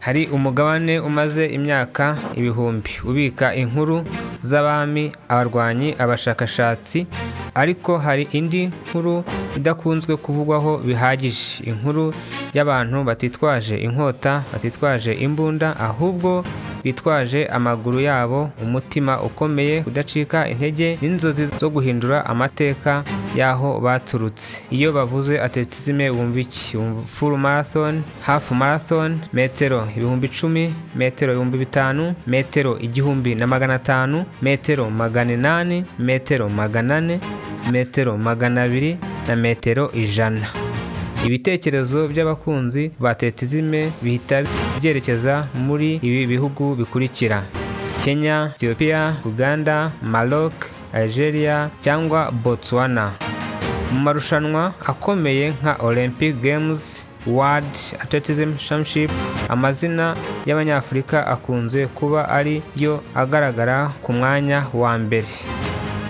Hari umugabane umaze imyaka ibihumbi ubika inkuru z'abami, abarwanyi, abashakashatsi, ariko hari indi nkuru idakunzwe kuvugwaho bihagije: inkuru y'abantu batitwaje inkota, batitwaje imbunda, ahubwo bitwaje amaguru yabo, umutima ukomeye, kudacika intege n'inzozi zo guhindura amateka y'aho baturutse. Iyo bavuze athlétisme, wumva iki? Wumva full marathon, half marathon, metero 10,000, metero 5000, metero 1500, metero 800, metero 400, metero 200 na metero 100. Ibitekerezo by'abakunzi ba athlétisme bihita byerekeza muri ibi bihugu bikurikira: Kenya, Ethiopia, Uganda, Maroc, Algeria cyangwa Botswana. Mu marushanwa akomeye nka Olympic Games, World Athletics Championship, amazina y'Abanyafurika akunze kuba ari yo agaragara ku mwanya wa mbere.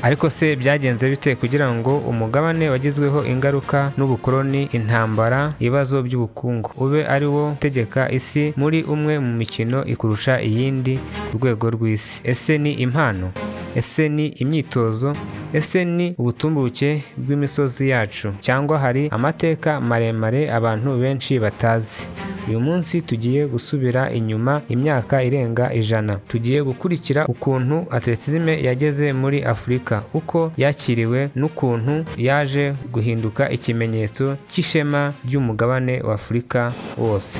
Ariko se byagenze bite kugira ngo umugabane wagizweho ingaruka n'ubukoloni, intambara, ibibazo by'ubukungu, ube ari wo utegeka isi muri umwe mu mikino ikurusha iyindi ku rwego rw'isi? Ese ni impano? Ese ni imyitozo? Ese ni ubutumburuke bw'imisozi yacu? Cyangwa hari amateka maremare abantu benshi batazi? Uyu munsi tugiye gusubira inyuma imyaka irenga 100. Tugiye gukurikira ukuntu athlétisme yageze muri Afurika, uko yakiriwe n'ukuntu yaje guhinduka ikimenyetso cy'ishema ry'umugabane wa Afurika wose.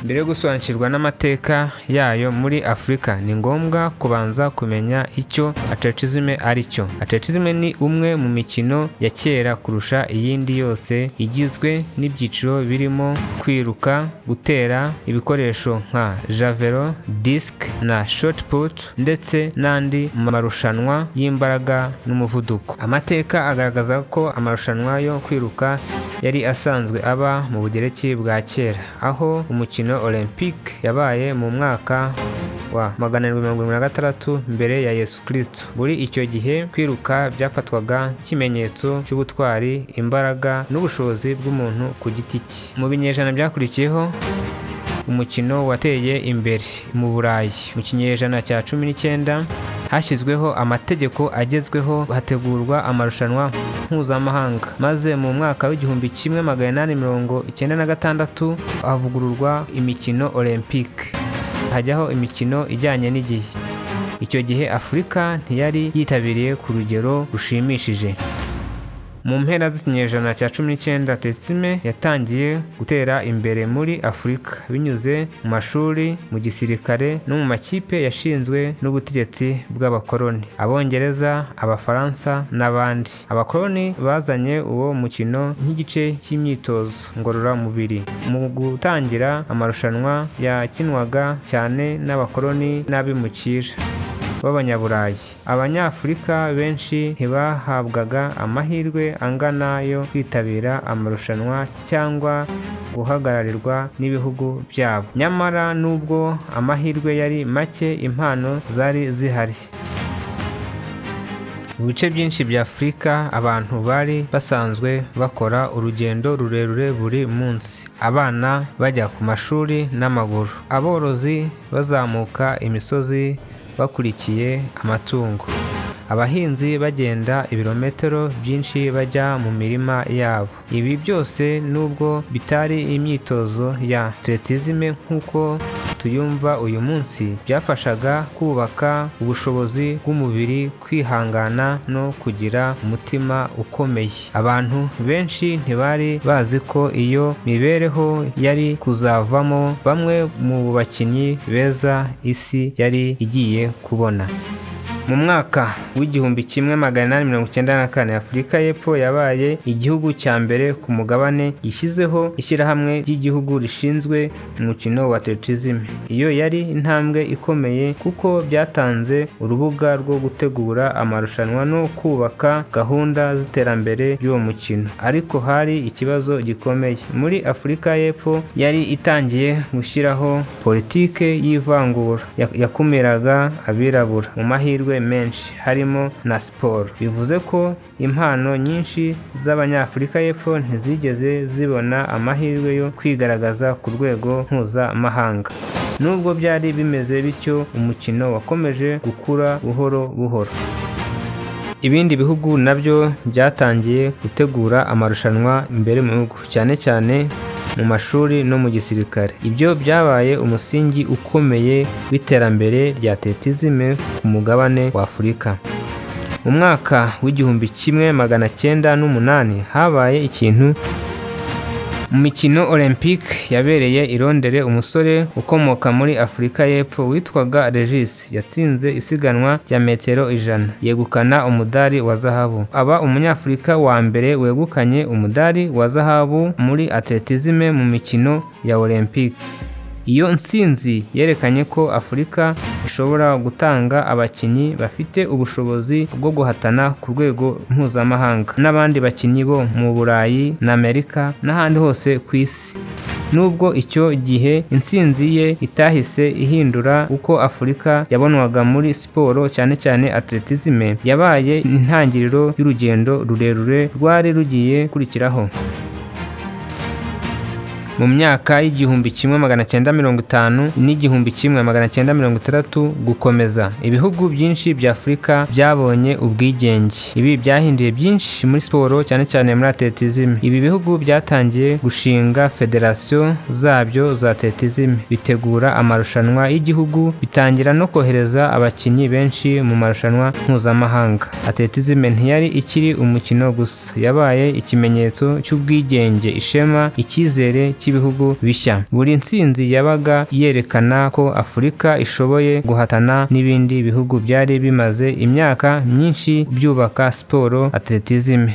Mbere yo gusobanukirwa n'amateka yayo muri Afurika, ni ngombwa kubanza kumenya icyo athlétisme ari cyo. Athlétisme ni umwe mu mikino ya kera kurusha iyindi yose. Igizwe n'ibyiciro birimo kwiruka, gutera ibikoresho nka javelot, disc na shot put, ndetse n'andi marushanwa y'imbaraga n'umuvuduko. Amateka agaragaza ko amarushanwa yo kwiruka yari asanzwe aba mu Bugereki bwa kera, aho umukino Olympique yabaye mu mwaka wa 776 mbere ya Yesu Kristo. Muri icyo gihe, kwiruka byafatwaga nk'ikimenyetso cy'ubutwari, imbaraga n'ubushobozi bw'umuntu ku giti cye. Mu binyejana byakurikiyeho, umukino wateye imbere mu Burayi. Mu kinyejana cya 19 hashyizweho amategeko agezweho, hategurwa amarushanwa mpuzamahanga, maze mu mwaka w'1896 havugururwa imikino Olympique, hajyaho imikino ijyanye n'igihe. Icyo gihe Afurika ntiyari yitabiriye ku rugero rushimishije. Mu mpera z'ikinyejana cya 19, athlétisme yatangiye gutera imbere muri Afurika binyuze mu mashuri, mu gisirikare no mu makipe yashinzwe n'ubutegetsi bw'abakoloni, Abongereza, Abafaransa n'abandi. Abakoloni bazanye uwo mukino nk'igice cy'imyitozo ngororamubiri. Mu gutangira, amarushanwa yakinwaga cyane n'abakoloni n'abimukira b'Abanyaburayi. Abanyafurika benshi ntibahabwaga amahirwe angana yo kwitabira amarushanwa cyangwa guhagararirwa n'ibihugu byabo. Nyamara nubwo amahirwe yari make, impano zari zihari. Mu bice byinshi bya Afurika, abantu bari basanzwe bakora urugendo rurerure buri munsi. Abana bajya ku mashuri n'amaguru, aborozi bazamuka imisozi bakurikiye amatungo, abahinzi bagenda ibirometero byinshi bajya mu mirima yabo. Ibi byose, nubwo bitari imyitozo ya athlétisme nk'uko tuyumva uyu munsi, byafashaga kubaka ubushobozi bw'umubiri, kwihangana no kugira umutima ukomeye. Abantu benshi ntibari bazi ko iyo mibereho yari kuzavamo bamwe mu bakinnyi beza isi yari igiye kubona. Mu mwaka w'1894, Afurika y'Epfo yabaye igihugu cya mbere ku mugabane gishyizeho ishyirahamwe ry'igihugu rishinzwe umukino wa athlétisme. Iyo yari intambwe ikomeye, kuko byatanze urubuga rwo gutegura amarushanwa no kubaka gahunda z'iterambere ry'uwo mukino. Ariko hari ikibazo gikomeye muri Afurika y'Epfo: yari itangiye gushyiraho politike y'ivangura yakumiraga abirabura mu mahirwe. amahirwe menshi, harimo na siporo. Bivuze ko impano nyinshi z'Abanyafurika y'Epfo ntizigeze zibona amahirwe yo kwigaragaza ku rwego mpuzamahanga. Nubwo byari bimeze bityo, umukino wakomeje gukura buhoro buhoro. Ibindi bihugu nabyo byatangiye gutegura amarushanwa imbere mu bihugu, cyane cyane mu mashuri no mu gisirikare. Ibyo byabaye umusingi ukomeye w'iterambere rya athlétisme ku mugabane wa Afurika. Mu mwaka w'1908 habaye ikintu mu mikino Olympique yabereye i Londres. Umusore ukomoka muri Afurika y'Epfo witwaga Regis yatsinze isiganwa rya metero 100, yegukana umudari wa zahabu, aba Umunyafurika wa mbere wegukanye umudari wa zahabu muri athlétisme mu mikino ya Olympique. Iyo ntsinzi yerekanye ko Afurika ishobora gutanga abakinnyi bafite ubushobozi bwo guhatana ku rwego mpuzamahanga n'abandi bakinnyi bo mu Burayi na Amerika n'ahandi hose ku isi. Nubwo icyo gihe intsinzi ye itahise ihindura uko Afurika yabonwaga muri siporo, cyane cyane athlétisme, yabaye intangiriro y'urugendo rurerure rwari rugiye gukurikiraho. Mu myaka y'1950 n'1960 gukomeza, ibihugu byinshi bya Afurika byabonye ubwigenge. Ibi byahinduye byinshi muri siporo, cyane cyane muri athlétisme. Ibi bihugu byatangiye gushinga federasiyo zabyo za athlétisme, bitegura amarushanwa y'igihugu, bitangira no kohereza abakinnyi benshi mu marushanwa mpuzamahanga. Athlétisme ntiyari ikiri umukino gusa, yabaye ikimenyetso cy'ubwigenge, ishema, icyizere cy'ibihugu bishya. Buri ntsinzi yabaga yerekana ko Afurika ishoboye guhatana n'ibindi bihugu byari bimaze imyaka myinshi byubaka siporo athlétisme.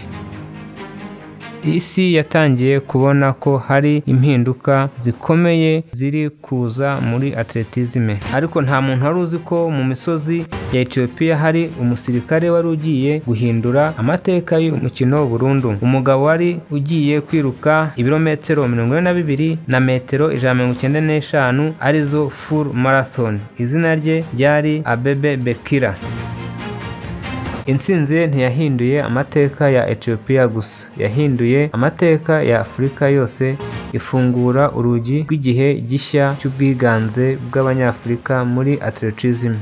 Isi yatangiye kubona ko hari impinduka zikomeye ziri kuza muri athlétisme, ariko nta muntu wari uzi ko mu misozi ya Ethiopia hari umusirikare wari ugiye guhindura amateka y'umukino burundu, umugabo wari ugiye kwiruka ibirometero 42 na metero 195, arizo full marathon. Izina rye ryari Abebe Bikila. Intsinzi ye ntiyahinduye amateka ya Ethiopia gusa, yahinduye amateka ya Afurika yose, ifungura urugi rw'igihe gishya cy'ubwiganze bw'Abanyafurika muri athlétisme.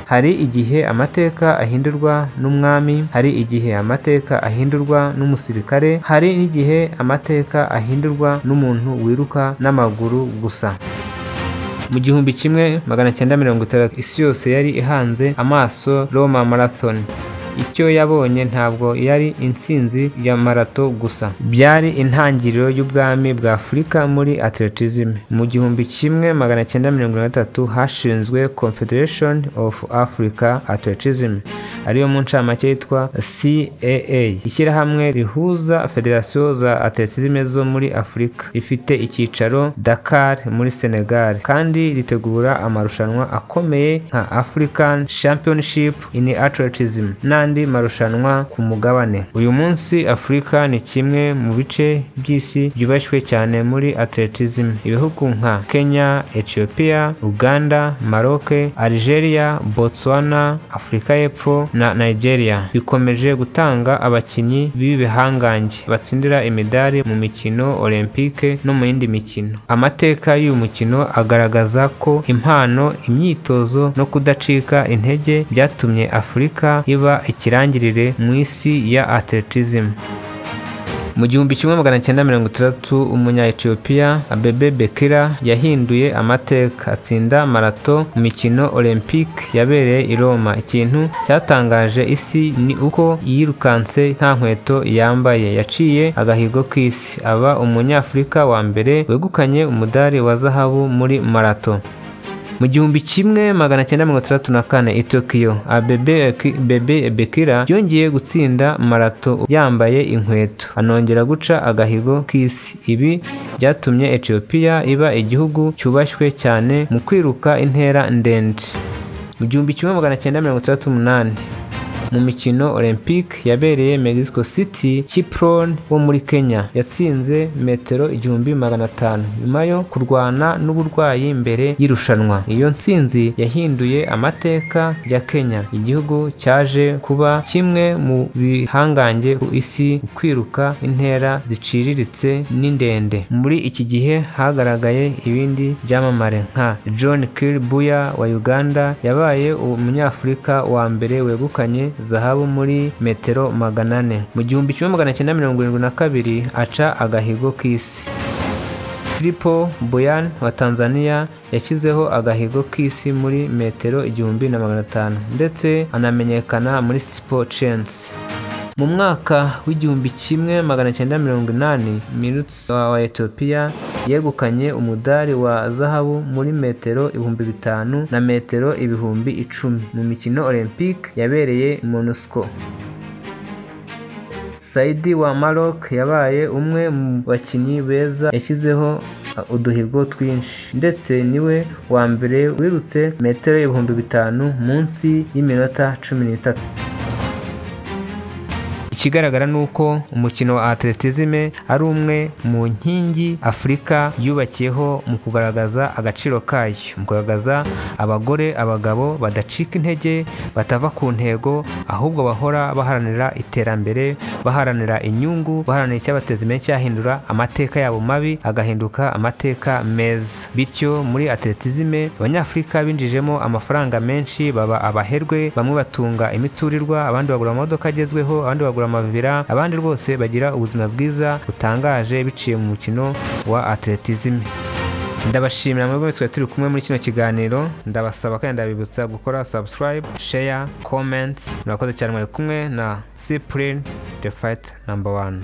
Hari igihe amateka ahindurwa n'umwami, hari igihe amateka ahindurwa n'umusirikare, hari n'igihe amateka ahindurwa n'umuntu wiruka n'amaguru gusa. Mu 1960, isi yose yari ihanze amaso Roma Marathon. Icyo yabonye ntabwo yari intsinzi ya marato gusa, byari intangiriro y'ubwami bwa Afurika muri athlétisme. Mu 1973 hashinzwe Confederation of Africa Athleticism, ariyo mu ncamake yitwa CAA, ishyirahamwe rihuza federasiyo za athlétisme zo muri Afurika. Rifite icyicaro Dakar muri Senegal, kandi ritegura amarushanwa akomeye nka African Championship in Athleticism n'andi marushanwa ku mugabane. Uyu munsi Afurika ni kimwe mu bice by'isi byubashywe cyane muri athlétisme. Ibihugu nka Kenya, Ethiopia, Uganda, Maroc, Algeria, Botswana, Afurika y'Epfo na Nigeria bikomeje gutanga abakinnyi b'ibihangange batsindira imidari mu mikino Olympique no mu yindi mikino. Amateka y'uyu mukino agaragaza ko impano, imyitozo no kudacika intege byatumye Afurika iba ikirangirire mu isi ya athlétisme. Mu 1960, umunya Ethiopia Abebe Bikila yahinduye amateka, atsinda marato mu mikino Olympique yabereye i Roma. Ikintu cyatangaje isi ni uko yirukanse nta nkweto yambaye. Yaciye agahigo k'isi, aba Umunyafurika wa mbere wegukanye umudari wa zahabu muri marato. Mu 1964 i Tokyo, Abebe Bebe Bikila yongeye gutsinda marato yambaye inkweto, anongera guca agahigo k'isi. Ibi byatumye Ethiopia iba igihugu cyubashywe cyane mu kwiruka intera ndende. Mu 1968 Mu mikino Olympique yabereye Mexico City, Kiprun wo muri Kenya yatsinze metero 1500 nyuma yo kurwana n'uburwayi mbere y'irushanwa. Iyo ntsinzi yahinduye amateka ya Kenya, igihugu cyaje kuba kimwe mu bihangange ku isi mu kwiruka intera ziciriritse n'indende. Muri iki gihe hagaragaye ibindi byamamare nka John Kirui Buya wa Uganda, yabaye umunyafurika wa mbere wegukanye zahabu muri metero 400 mu 1972, aca agahigo k'isi. Filipo Boyani wa Tanzania yashyizeho agahigo k'isi muri metero 1500, ndetse anamenyekana muri steeplechase. Mu mwaka w'1980, Miruts wa Ethiopia yegukanye umudari wa zahabu muri metero 5000 na metero 10,000 mu mikino Olympique yabereye Moscow. Saidi wa Maroc yabaye umwe mu bakinnyi beza, yashyizeho uduhigo twinshi, ndetse niwe wa mbere wirutse metero 5000 munsi y'iminota 13. Ikigaragara ni uko umukino wa athlétisme ari umwe mu nkingi Afurika yubakiyeho mu kugaragaza agaciro kayo, mu kugaragaza abagore, abagabo badacika intege, batava ku ntego, ahubwo bahora baharanira iterambere, baharanira inyungu, baharanira icyabateza imbere, cyahindura amateka yabo mabi agahinduka amateka meza. Bityo muri athlétisme Abanyafurika binjijemo amafaranga menshi, baba abaherwe, bamwe batunga imiturirwa, abandi bagura amamodoka agezweho, abandi bagura amavilla, abandi rwose bagira ubuzima bwiza butangaje biciye mu mukino wa athlétisme. Ndabashimira mwebwe mwese turi kumwe muri kino kiganiro. Ndabasaba kandi ndabibutsa gukora subscribe, share, comment. Murakoze cyane. Mwari kumwe na Cyprien, the fight number one.